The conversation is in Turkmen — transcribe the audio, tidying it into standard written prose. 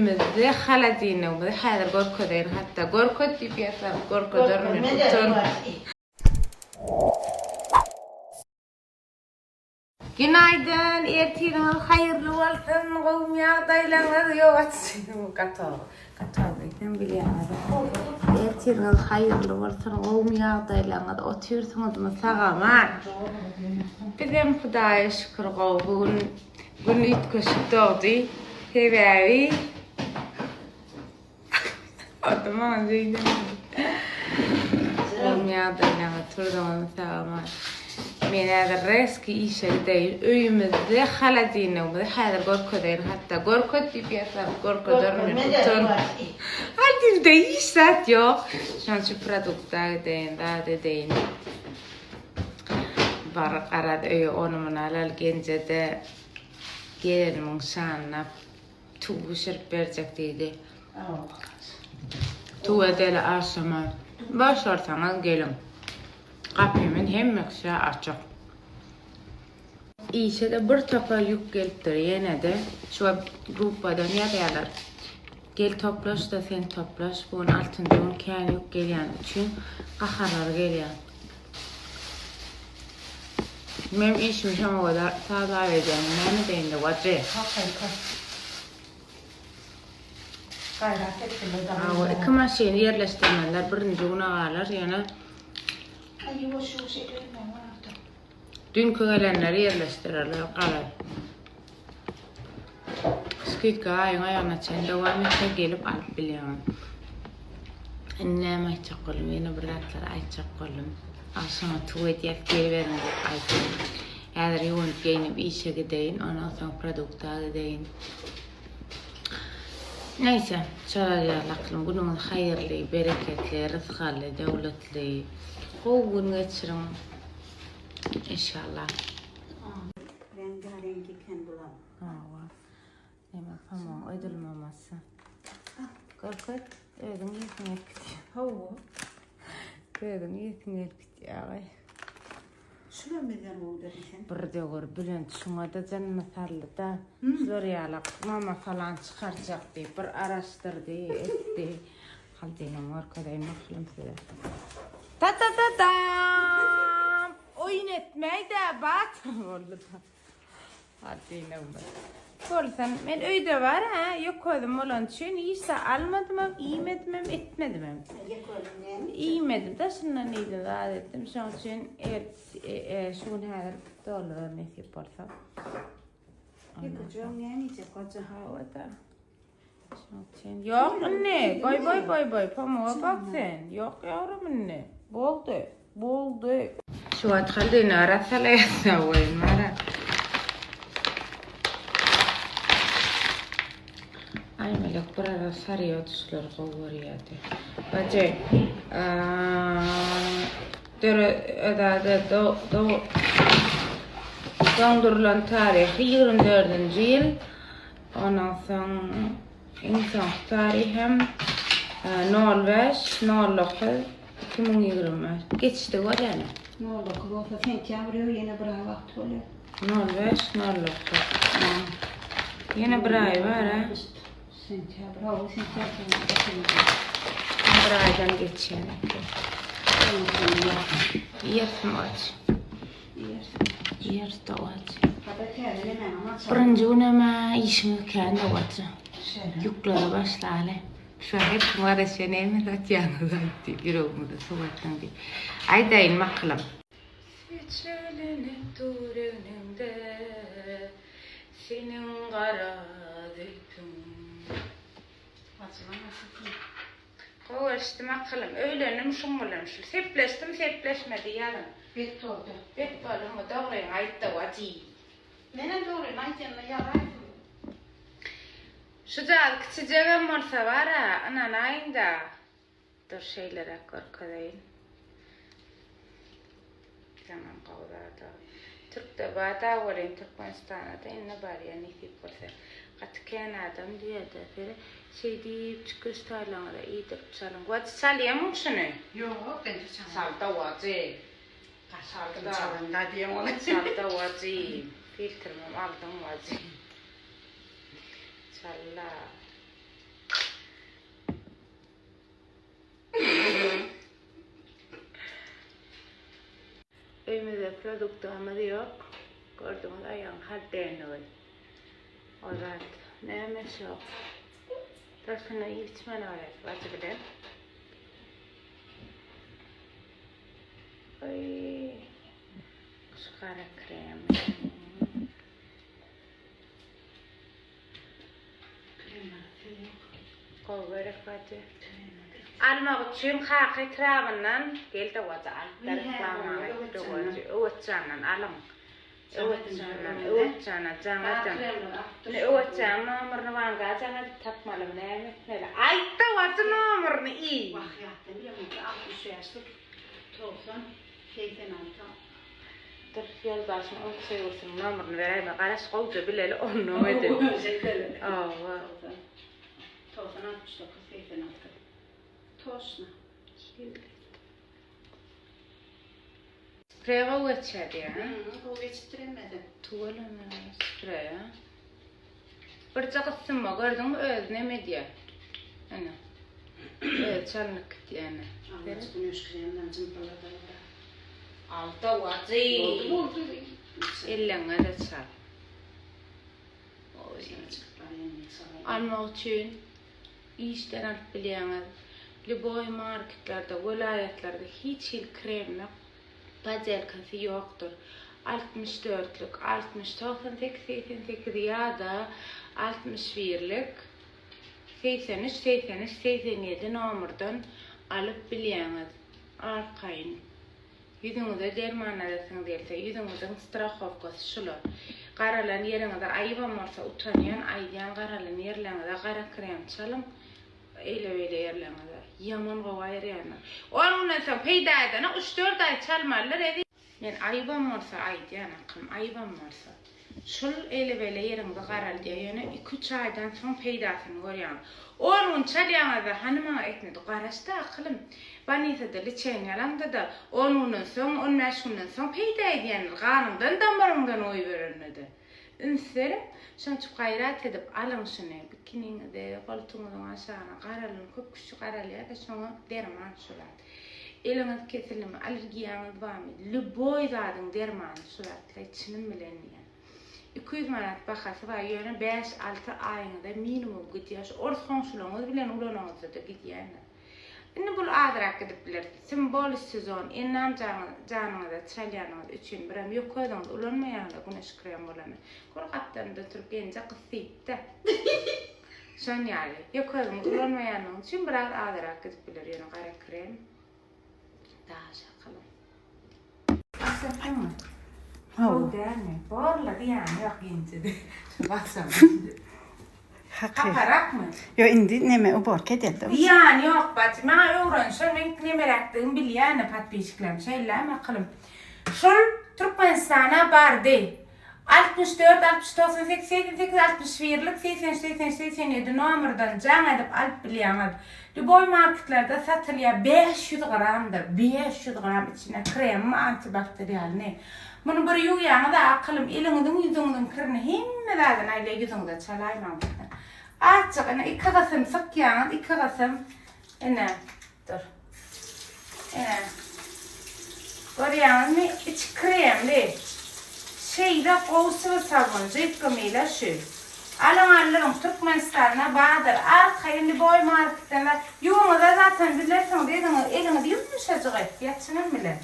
Öýümizde holodilnigimizi häzir görkezeýin hatda görkez diýip ýazsam görkezerin men utan. Günaýdyn ertiriňiz haýyrly bolsun gowmy ýagdaýlaryňyz ýok açyk gatow gatow diýsem bilýäňiz ertiriňiz haýyrly bolsun gowmy ýagdaýlaryňyz otyrsyňyzmy sag-aman bizem hudaýa şükür gowy bu gün Gün üýtgeşik dogdy. Sebäbi Ady maňa zeýnemedi. Onuň ýagdaýyna turduňyzmy sagama. Men häzir reski işe gideýin. Öýümizde holodilnigimizi häzir görkezeýin. Hatda görkez diýip ýazsam görkezerin men utan. Holodilnikde hiç zat ýok. Şonuň üçin produkta gideýin, zat edeýin. Bar garaz öýe ony-muny alaly Genjede gelenimiň şanyna tüw bişirip berjek diýdi. Tüw edeli agşama. Başarsaňyz geliň. Gapymyz hemme kişä açyk. Işe-de bir topar ýük gelipdir ýene-de. Şu wagt gruppadan ýazýarlar. Gel toplaş-da sen toplaş, bu gün altynjy gün kän ýük gelýäni üçin gaharlary gelýär. Meň işimi şoňa görä sazlap edýän, näme edeýin-de wajy. Gaýrat etsinler dagy. Hawa, iki maşyny ýerleşdirmeliler, birinji güne galar ýöne. Aý ýuwaş-ýuwaş edibermäň bardyr. Düýnki gelenleri ýerleşdirerler galar. Skidka aýyň aýagyna çenli dowam etse gelip alyp bilýäňiz. Indi näme aýtjak boldum? Ýene bir zatlar aýtjak boldum. Agşama tuw edýäs geliberiň diýip aýtdym. Häzir ýuwunyp geýnip işe gideýin, ondan soň produkta gideýin. Neýse, şolar ýaly aklym. Günüňiz haýyrly, bereketli, rysgally, döwletli, gowy gün geçiriň. Inşallah. Rengarenk eken bular. Hawa. Neme pamugyň ödül mamasy. Görkez, özüň iýesiň gelip gitýär. Hawa. Özüň iýesiň gelip gitýär. Aý. Şulam bizden gowudyr diýsem. Bir döwür Bülent şuňa-da janyny saldy-da. Şular ýaly mama falan çykarjak diýip bir araşdyrdy, etdi. Haldeýinem görkezeýin bakalym size. Ta ta ta tam! Oýun etmäý-dä, batyr boldy-da. Haldeýinem bir. Bolsun, men öýde bar, hä, ýok özüm bolany üçin hiç zat almadymam, iýmedimem, etmedimem. Ýek özüň näme? Iýmedim, daşyndan iýdim, zat etdim. Şonuň üçin er, şu gün häzir doldurar nesip bolsa. Ýekeje näme iýjek goja? Hawa-da. Ýok indi. Boý boý boý boý. Pamuga bak sen. Ýok ýavrum indi. Boldy. Boldy. Şu wagt haldyny arassalaýasda goýun bara. Aýmelek bir ara sary otuşlary gowy görýärdi. Bajy, döre ödade do do doňdurylan taryhy 24-nji ýyl Ondan soň iň soňky taryh hem nol bäş, nol dokuz, 2025. Geçdi bolýar. Nol dokuz bolsa sentýabr ýok, ýene bir aý wagt bolýar. Nol bäş, nol dokuz. Ýene bir aý bar, a? Sentýabr, hawa, sentýabr. Bir aýdan geçýän eken. Ýersim aç. Ýer dowaç. Birinji günem-ä işiňiz kän dowaç. Ýüklere başlaly. Şu her kim garaşýar näme satýaňyz aýt diýip ýüregimizi suw etdiň diýip. Aýdaýyn makylym. Seçelenip dur egniňde seniň gara zülpüň. Gowy eşitdim akylym. Öýlendim şuň bilen şul. Sepleşdim sepleşmedi ýazyň. Bet boldy. Bet boldumy dogryňy aýtda wajy. Menem dogrymy aýtýanda ýazaýsyn. Şujagaz kiçijegem bolsa bara ynanaýyňda. Dur şeýleräk görkezeýin. Ýaman gowy zada. Türkde bada welin Türkmenistana-da indi barýa nesip bolsa. Gaty kän adam diýýärde seri şeý diýip çykyş taýlaňyza iýdirip çalyň. Wajy çalýamyň şuny? Ýok, entek çalamok. Çalda wajy. Çaldym çalanda diýen ol. Çalda wajy. Filtrimem aldyň wajy. Çalla. Produktamyz ýok. Gördüňiz aýagyň haldenligi. O zat näme şo? Daşyna iýip içmeli bolýar bajy bilen. Oý. Şu gara krem. Gowy gerek bajy. Almak üçin Kaka etrabyndan gel-de bajy alyp reklama etdi bajy. Öwezjandan alyň. Öwezjandan, Öwezjana jaň ediň. Indi Öwezjanyň nomerini wanga jaň edip tapmalymy näme etmeli? Aýt-da bajy nomerini i. Wah ýatdan bilemok 65-lik 90 86. Dur ýoldaşyň öňki söýgülisiniň nomerini beräýme garaş gowja bileli onnoň edeli. Hawa. 90 69 86. Toşna. Spreý gowy geçýär diýýär. Gowy geçipdir hemmesi. Tüweleme spreý a. Birje gysynma gördüňmi özi neme edýär. Ene. Özi çalynyp gitýär ene. Almaç güneş kremden jympyldady. Alda wajy. Boldy boldy. Elleňe-de çal. Oý. Almak üçin işden alyp bilýäňiz. Lýuboý marketlerde, welaýatlarda hiç hili krem ýok. Podelkasy ýokdur. 64-lük, 60, 98, 88 ýa-da 61-lik, 83, 83, 87 nomerden alyp bilýäňiz. Arkaýyn. Ýüzüňize derman alasyňyz gelse, ýüzüňiziň strahowkasy şular. Garalan ýeriňize aýybam bolsa utanýan, aýdýan garalan ýerleriňize gara krem çalyň. Eýle-beýle ýerleriňize. Ýaman gowy aýyrýandyr. On günden soň peýda edene üç-dört aý çalmalydyr eziz. Men aýybam bolsa aýdýan akym, aýybam bolsa. Şul eýle-beýle ýeriňizi garaldýar, ýöne iki-üç aýdan soň peýdasyny görýäňiz. On gün çalýaňyzda hany maňa etmedi. Garaş-da akylym. Bolnisada liçeniýa alaňda-da on günden soň, on bäş günden soň peýda edýändir, ganyňdan damaryňdan goýberende-de. Üns beriň, şonuň üçin gaýrat edip alyň şuny. Bikiniňizi goltugyňyzyň aşagyna garalyny köp kişi garalýar-da şoňa derman şu zat. Eliňiz kesildimi, allergiýaňyz barmy, lýuboý zadyň dermany şu zatlaý çynym bilen diýýän. 200 manat bahasy bar, ýöne bäş-alty aýyňyza minimum gidýär. Şu ors goňşularyňyz bilen ulanyňyzda-da gidýändir. Indi bul azrak gidip biler. Simboly sezon ennam janyňyza çalýanyňyz üçin birem ýok özüňiz ulanmaýaňyza güneş krem bolany. Gör gapdalynda oturyp genje gysypda. Şon ýaly. Ýok özüňiz ulanmaýanyňyz üçin biraz azrak gidip biler ýöne gara krem daş akylym. Başlatdyňmy? Gowy dälmi? Borla zyýany ýok ýenjedi. Şu Haparakmy? Ýok indi neme uborka edeldi. Zyýany ýok bajy. Maňa öwrenişen meň nemeräkdigimi bilýändir podpisçiklerim. Şeýlemi akylym. Şul Türkmenistana bardy. 64 60 98 88 61-lik 83 83 87 nomerden jaň edip alyp bilýäňiz. Lýuboý marketlerde satylýar 500 gramdyr. 500 gram içinde kremi antibakterialny. Muny bir ýuwýaňyz-a akylym, eliňiziň ýüzüňiziň kirini hemme zadyny aýla ýüzüňize çalaýmaň birden. Azjyk ine iki gysym sykýaňyz, iki gysym ine dur. Ine. Görýäňizmi içi kremli. Şeýle gowy sıvı sabun, židko mila şu. Alyň aldyryň Türkmenistanda bardyr. Arkaýyn lýuboý marketden ýuwuňyza zaten bilersiňiz eliňiz eliňiz ýumşajyk etýär çynym bilen.